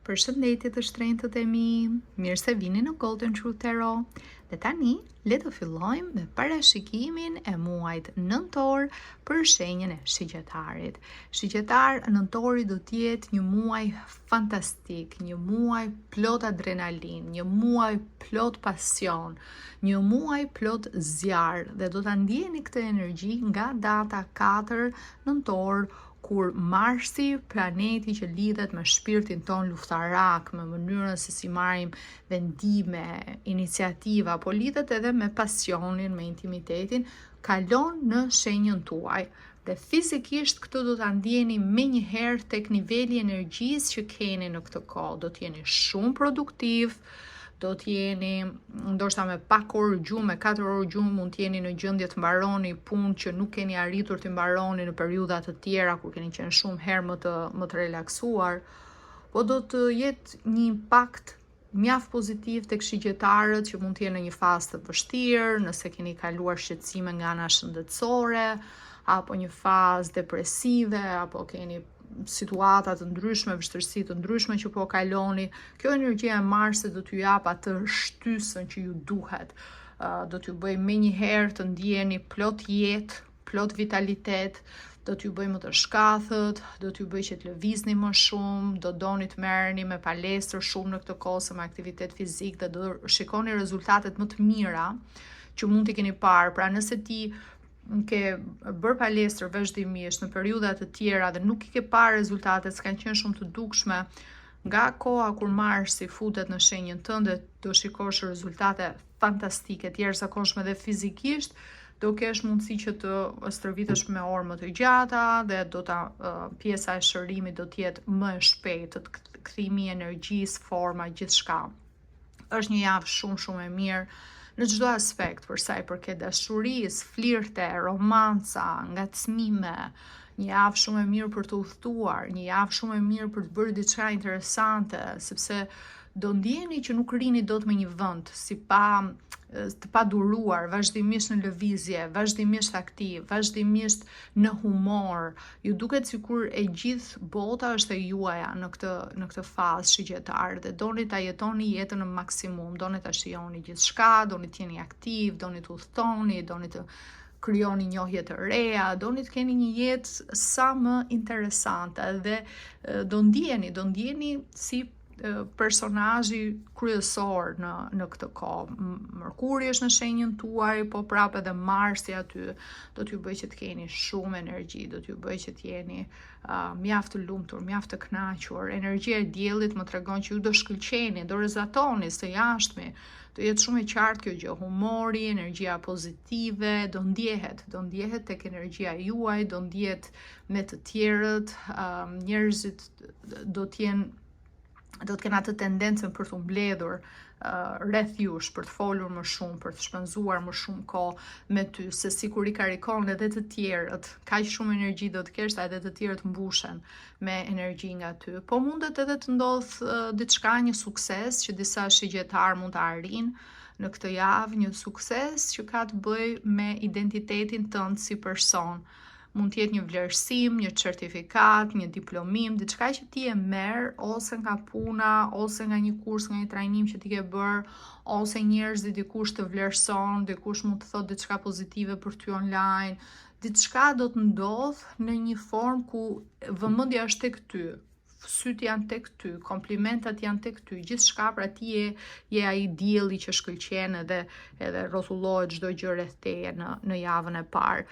Përshëndetje të shtrenjtët e mi, mirë se vini në Golden Truth Tarot. Dhe tani, le të fillojmë me parashikimin e muajit nëntor për shenjën e Shigjetarit. Shigjetar, nëntori do të jetë një muaj fantastik, një muaj plot adrenalinë, një muaj plot pasion, një muaj plot zjarr dhe do ta ndjeni këtë energji nga data 4 nëntor kur Marsi, planeti që lidhet me shpirtin tonë luftarak, me mënyrën se si marrim vendime, iniciativa, po lidhet edhe me pasionin, me intimitetin, kalon në shenjën tuaj. Dhe fizikisht këtë do ta ndjeni menjëherë tek niveli i energjisë që keni në këtë kohë. Do të jeni shumë produktiv, do të jeni ndoshta me pak orë gjumë, me 4 orë gjumë mund të jeni në gjendje të mbaroni punë që nuk keni arritur të mbaroni në periudha të tjera kur keni qenë shumë herë më të më të relaksuar. Po do të jetë një impakt mjaft pozitiv tek shigjetarët që mund të jenë në një fazë të vështirë, nëse keni kaluar shqetësime nga ana shëndetësore, apo një fazë depresive, apo keni situata të ndryshme, vështirësi të ndryshme që po kaloni, kjo energjia e Marsit do t'ju japë atë shtysën që ju duhet. Do t'ju bëjë menjëherë të ndiheni plot jetë, plot vitalitet, do t'ju bëjë më të shkathët, do t'ju bëjë që të lëvizni më shumë, do doni të merreni me palestër shumë në këtë kohë ose me aktivitet fizik dhe do shikoni rezultatet më të mira që mund t'i keni parë. Pra nëse ti ke bërë palestër vazhdimisht në periudha të tjera dhe nuk i ke parë rezultatet, s'kanë qenë shumë të dukshme, nga koha kur Marsi futet në shenjën tënde, do shikosh rezultate fantastike, të jashtëzakonshme dhe fizikisht, do kesh mundësi që të stërvitesh me orë më të gjata dhe do ta pjesa e shërimit do të jetë më e shpejtë, kthimi i energjisë, forma, gjithçka. Është një javë shumë shumë e mirë në çdo aspekt për sa i përket dashurisë, flirte, romanca, ngacmime, një javë shumë e mirë për të udhëtuar, një javë shumë e mirë për të bërë diçka interesante, sepse do ndjeni që nuk rrini dot me një vend, si pa të paduruar, vazhdimisht në lëvizje, vazhdimisht aktiv, vazhdimisht në humor. Ju duket sikur e gjithë bota është e juaja në këtë në këtë fazë shigjetar dhe doni ta jetoni jetën në maksimum, doni ta shijoni gjithçka, doni të jeni aktiv, doni të udhëtoni, doni të krijoni njohje të reja, doni të keni një jetë sa më interesante dhe do ndiheni, do ndiheni si personazhi kryesor në në këtë kohë. Mërkuri është në shenjën tuaj, po prapë edhe Marsi aty do t'ju bëjë që të keni shumë energji, do t'ju bëjë që të jeni uh, mjaft të lumtur, mjaft të kënaqur. Energjia e diellit më tregon që ju do shkëlqeni, do rrezatoni së jashtmi. Do jetë shumë e qartë kjo gjë, humori, energjia pozitive, do ndjehet, do ndjehet tek energjia juaj, do ndjehet me të tjerët, um, njerëzit do të jenë do të kenë atë tendencën për t'u mbledhur uh, rreth jush, për të folur më shumë, për të shpenzuar më shumë kohë me ty, se sikur i karikon edhe të tjerët, kaq shumë energji do të kesh, sa edhe të tjerët mbushen me energji nga ty. Po mundet edhe të ndodhë uh, diçka, një sukses që disa shigjetarë mund të arrijnë në këtë javë, një sukses që ka të bëjë me identitetin tënd si person. Mund të jetë një vlerësim, një certifikatë, një diplomim, diçka që ti e merr ose nga puna, ose nga një kurs, nga një trajnim që ti ke bërë, ose njerëzit dikush të vlerëson, dikush mund të thotë diçka pozitive për ty online. Diçka do të ndodhë në një formë ku vëmendja është tek ty, sytë janë tek ty, komplimentat janë tek ty, gjithçka pra ti je je ai dielli që shkëlqen edhe edhe rrotullohet çdo gjë rreth teje në në javën e parë.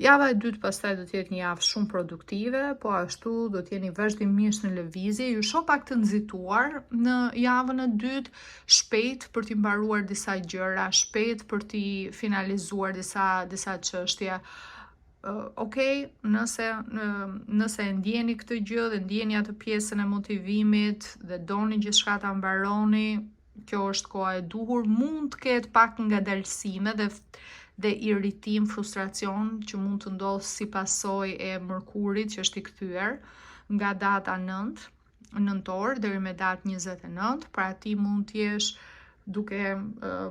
Java e dytë pastaj do të jetë një javë shumë produktive, po ashtu do të jeni vazhdimisht në lëvizje. Ju shoh pak të nxituar në javën e dytë, shpejt për t'i mbaruar disa gjëra, shpejt për t'i finalizuar disa disa çështje. Ok, nëse nëse e ndjeni këtë gjë dhe ndjeni atë pjesën e motivimit dhe doni gjithçka ta mbaroni, kjo është koha e duhur, mund të ketë pak ngadalësime dhe dhe irritim, frustracion që mund të ndodhë si pasojë e Mërkurit që është i kthyer nga data 9 nëntor deri me datë 29, pra ti mund të jesh duke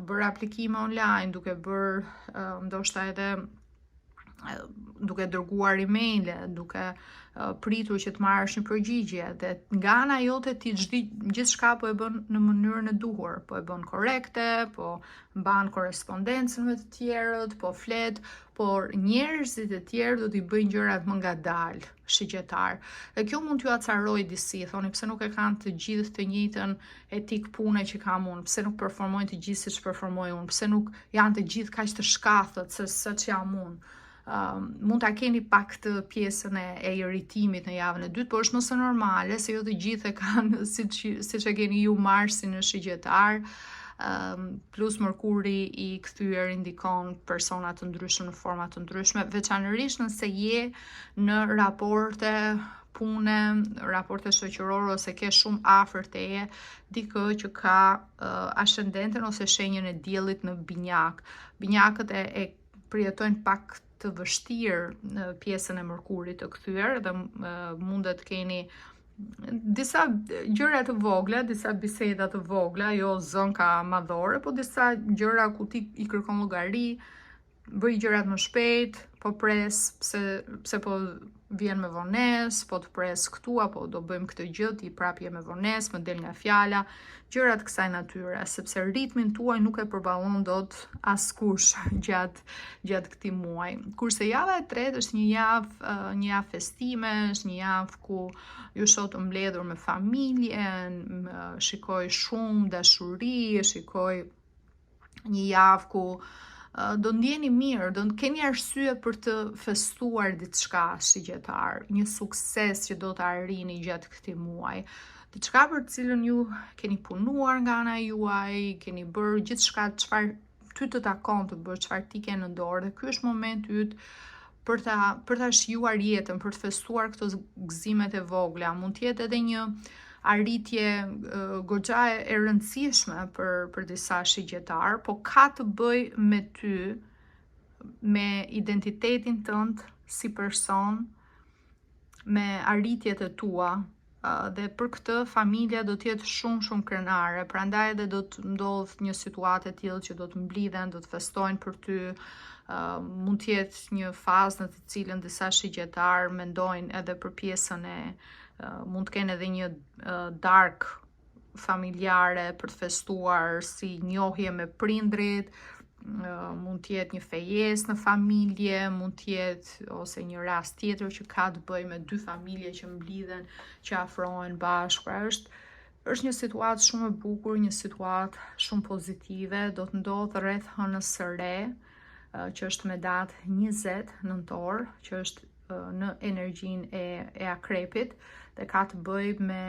bërë aplikime online, duke bërë ndoshta edhe Duke dërguar emaile, duke pritur që të marrësh një përgjigje dhe nga ana jote ti çdi gjithçka po e bën në mënyrën e duhur, po e bën korrekte, po mban korrespondencën me të tjerët, po flet, por njerëzit e tjerë do t'i bëjnë gjërat më ngadalë, shigjetar. Dhe kjo mund t'ju acarojë disi, thoni pse nuk e kanë të gjithë të njëjtën etikë pune që kam unë, pse nuk performojnë të gjithë siç performoj unë, pse nuk janë të gjithë kaq të shkathët se sa që jam unë. Mund ta keni pak të pjesën e, e irritimit në javën e dytë, por është më se normale se jo të gjithë e kanë siç siç e keni ju Marsin në Shigjetar. Plus Mërkuri i kthyer ndikon persona të ndryshëm në forma të ndryshme, veçanërisht nëse je në raporte pune, raporte shoqërore ose ke shumë afër teje dikë që ka ascendenten ose shenjën e diellit në binjak. Binjakët e, e përjetojnë pak të vështirë në pjesën e Mërkurit të kthyer dhe mundet të keni disa gjëra të vogla, disa biseda të vogla, jo zënka madhore, po disa gjëra ku ti i kërkon llogari, bëj gjërat më shpejt, po pres, pse pse po vjen me vonesë, po të pres këtu apo do bëjmë këtë gjë, ti prap je me vonesë, më del nga fjala, gjëra të kësaj natyre, sepse ritmin tuaj nuk e përballon dot askush gjatë gjatë këtij muaji. Kurse java e tretë është një javë një javë festime, është një javë ku ju shoh të mbledhur me familjen, shikoj shumë dashuri, shikoj një javë ku do ndjeni mirë, do të keni arsye për të festuar diçka shigjetar, një sukses që do të arrini gjatë këtij muaji. Diçka për të cilën ju keni punuar nga ana juaj, keni bërë gjithçka çfarë ty të takon të bësh, çfarë ti ke në dorë dhe ky është momenti yt për ta për ta shijuar jetën, për të festuar këto gëzimet e vogla. Mund të jetë edhe një arritje goxha e rëndësishme për për disa shigjetar, po ka të bëjë me ty, me identitetin tënd si person, me arritjet e tua, dhe për këtë familja do të jetë shumë shumë krenare, prandaj edhe do të ndodhë një situatë e tillë që do të mblidhen, do të festojnë për ty. Uh, mund të jetë një fazë në të cilën disa shigjetar mendojnë edhe për pjesën e uh, mund të kenë edhe një uh, darkë familjare për të festuar si njohje me prindrit, mund të jetë një fejesë në familje, mund të jetë ose një rast tjetër që ka të bëjë me dy familje që mblidhen, që afrohen bashkë. Pra është është një situatë shumë e bukur, një situatë shumë pozitive, do të ndodhë rreth hënës së re, që është me datë 20 nëntor, që është në energjinë e, e akrepit dhe ka të bëjë me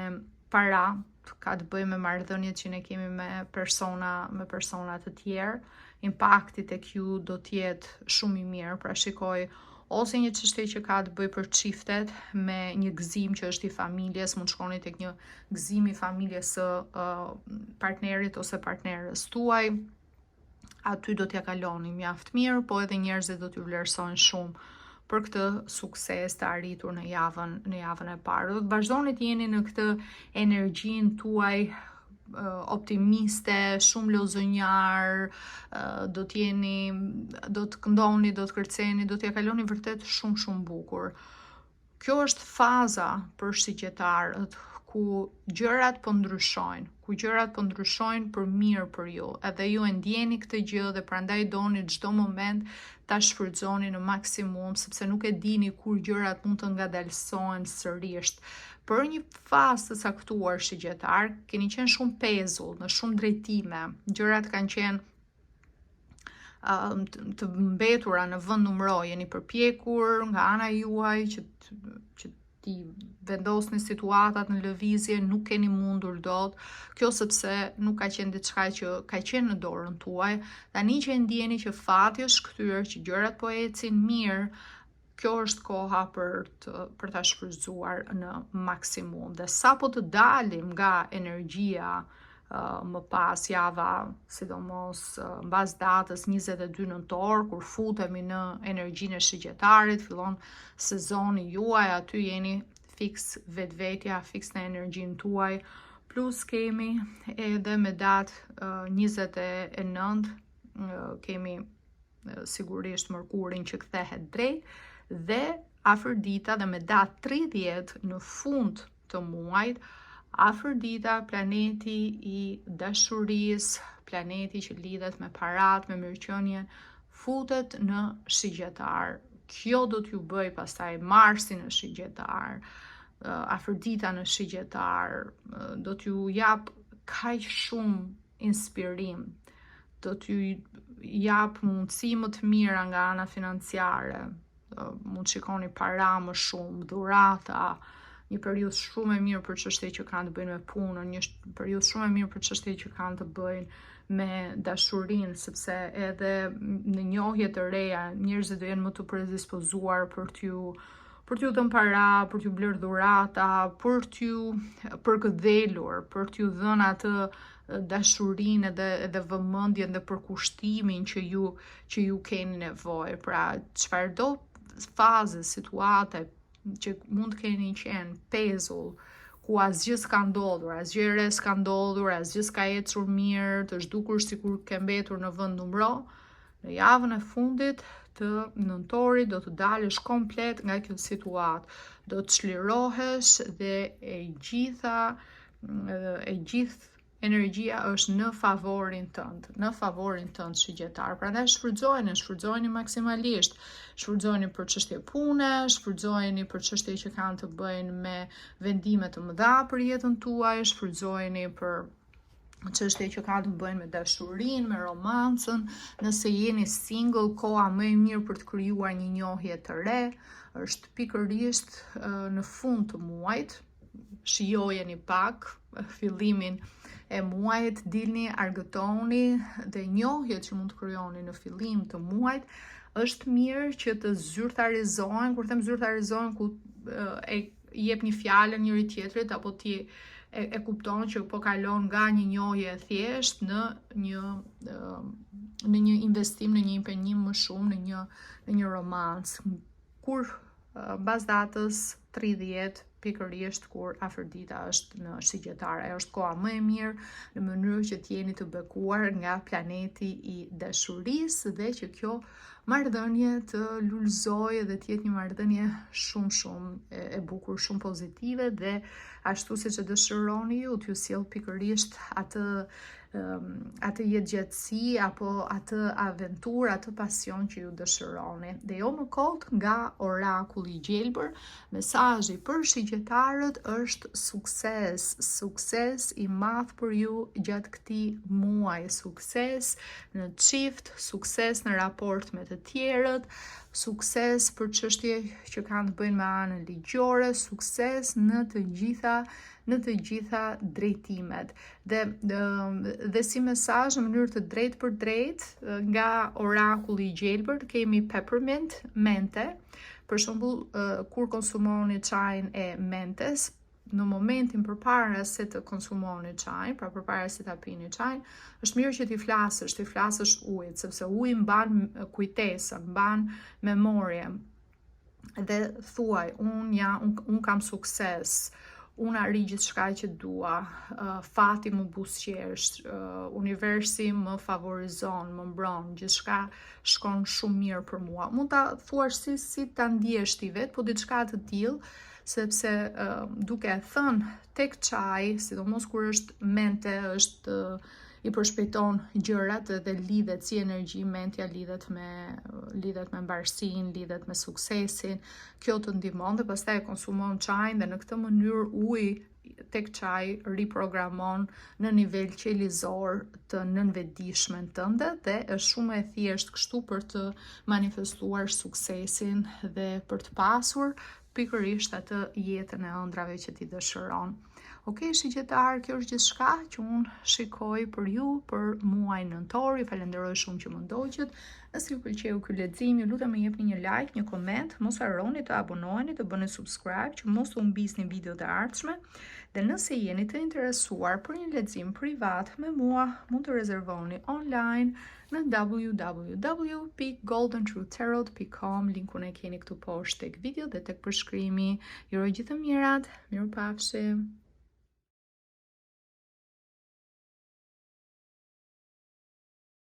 para, ka të bëjë me marrëdhëniet që ne kemi me persona, me persona të tjerë. Impakti tek ju do të jetë shumë i mirë, pra shikoj ose një çështje që ka të bëjë për çiftet me një gëzim që është i familjes, mund të shkoni tek një gëzim i familjes së uh, partnerit ose partnerës tuaj. Aty do t'ja kaloni mjaft mirë, po edhe njerëzit do t'ju vlerësojnë shumë për këtë sukses të arritur në javën në javën e parë. Do të vazhdoni të jeni në këtë energjinë tuaj optimiste, shumë lozonjar, do të jeni do të këndoni, do të kërceni, do t'ja kaloni vërtet shumë shumë bukur. Kjo është faza për shigjetarët ku gjërat po ndryshojnë, ku gjërat po ndryshojnë për mirë për ju. Edhe ju e ndjeni këtë gjë dhe prandaj doni çdo moment ta shfrytëzoni në maksimum sepse nuk e dini kur gjërat mund të ngadalësohen sërisht. Për një fazë të caktuar shigjetar, keni qenë shumë pezull në shumë drejtime. Gjërat kanë qenë të mbetura në vend numëro, jeni përpjekur nga ana juaj që që t'i vendosni situatat në lëvizje, nuk keni mundur dot. Kjo sepse nuk ka qenë diçka që ka qenë në dorën tuaj. Tani që e ndjeni që fati është kthyer, që gjërat po ecin mirë, kjo është koha për të për ta shfrytëzuar në maksimum. Dhe sapo të dalim nga energjia uh, më pas java, sidomos uh, mbas datës 22 nëntor, kur futemi në energjinë e shigjetarit, fillon sezoni juaj, aty jeni fiks vetvetja, fiks në energjinë tuaj, plus kemi edhe me datë uh, 29 uh, kemi sigurisht Mërkurin që kthehet drejt dhe Afërdita dhe me datë 30 në fund të muajit, Afërdita, planeti i dashurisë, planeti që lidhet me paratë, me mirëqenien, futet në Shigjetar. Kjo do t'ju bëjë pastaj Marsi në Shigjetar, Afërdita në Shigjetar, do t'ju japë kaq shumë inspirim, do t'ju japë mundësi më të mira nga ana financiare, mund të shikoni para më shumë, dhurata, një periudhë shumë e mirë për çështje që kanë të bëjnë me punën, një periudhë shumë e mirë për çështje që kanë të bëjnë me dashurinë, sepse edhe në njohje të reja, njerëzit do jenë më të predispozuar për t'ju për t'ju dhënë para, për t'ju blerë dhurata, për t'ju përkëdhelur, për t'ju dhënë atë dashurinë edhe edhe vëmendjen dhe përkushtimin që ju që ju keni nevojë. Pra, çfarëdo faze, situate që mund të keni qenë pezull, ku asgjë s'ka ndodhur, asgjë e re s'ka ndodhur, asgjë s'ka ecur mirë, të është dukur sikur ke mbetur në vend numëro, në javën e fundit të nëntorit do të dalësh komplet nga kjo situatë, do të çlirohesh dhe e gjitha e gjithë energjia është në favorin tënd, në favorin tënd shigjetar. Prandaj shfrytëzojeni, shfrytëzojeni maksimalisht. Shfrytëzojeni për çështje pune, shfrytëzojeni për çështje që kanë të bëjnë me vendime të mëdha për jetën tuaj, shfrytëzojeni për çështje që kanë të bëjnë me dashurinë, me romancën. Nëse jeni single, koha më e mirë për të krijuar një njohje të re është pikërisht në fund të muajit, shijojeni pak fillimin e muajit, dilni, argëtoni dhe njohjet që mund të krijoni në fillim të muajit, është mirë që të zyrtarizohen, kur them zyrtarizohen, ku e jep një fjalën njëri tjetrit apo ti e, e kupton që po kalon nga një njohje e thjeshtë në një në një investim, në një impenjim më shumë, në një në një romancë. Kur mbas datës 30 pikërisht kur Afërdita është në Shigjetar. Ajo është koha më e mirë në mënyrë që të jeni të bekuar nga planeti i dashurisë dhe që kjo marrëdhënie të lulëzojë dhe të jetë një marrëdhënie shumë shumë e, e bukur, shumë pozitive dhe ashtu siç e dëshironi ju, t'ju sjellë pikërisht atë atë jetëgjatësi apo atë aventurë, atë pasion që ju dëshironi. Dhe jo më kot nga orakulli i gjelbër, mesazhi për shigjetarët është sukses, sukses i madh për ju gjatë këtij muaji, sukses në çift, sukses në raport me të tjerët, sukses për çështje që kanë të bëjnë me anën ligjore, sukses në të gjitha në të gjitha drejtimet. Dhe, dhe si mesazh në mënyrë të drejtpërdrejtë nga orakulli i gjelbër kemi peppermint, mente. Për shembull, kur konsumoni çajin e mentes, në momentin përpara se të konsumoni çajin, pra përpara se ta pini çajin, është mirë që t'i flasësh, t'i flasësh ujit, sepse uji mban kujtesën, mban memorien. dhe thuaj, unë ja, unë un kam sukses, unë arrij gjithçka që dua, uh, fati më buzëqesh, uh, universi më favorizon, më mbron, gjithçka shkon shumë mirë për mua. Mund ta thuash si si ta ndjesh ti vetë, po diçka të tillë, sepse uh, duke e thënë tek çaji, sidomos kur është mente, është uh, i përshpejton gjërat dhe lidhet si energji mentja lidhet me lidhet me mbarësinë, lidhet me suksesin. Kjo të ndihmon dhe pastaj e konsumon çajin dhe në këtë mënyrë uji tek çaji riprogramon në nivel qelizor të nënvetëdijshmen tënde dhe është shumë e thjeshtë kështu për të manifestuar suksesin dhe për të pasur pikërisht atë jetën e ëndrrave që ti dëshiron. Ok, shigjetar, kjo është gjithçka që unë shikoj për ju për muajin nëntor. Ju falenderoj shumë që më ndoqët. Nëse ju pëlqeu ky lexim, ju lutem më jepni një like, një koment, mos harroni të abonoheni, të bëni subscribe që mos të humbisni videot e ardhshme. Dhe nëse jeni të interesuar për një lexim privat me mua, mund të rezervoni online në www.goldentruthtarot.com linkun e keni këtu poshtë tek video dhe tek përshkrimi. Ju uroj gjithë të mirat, mirupafshim.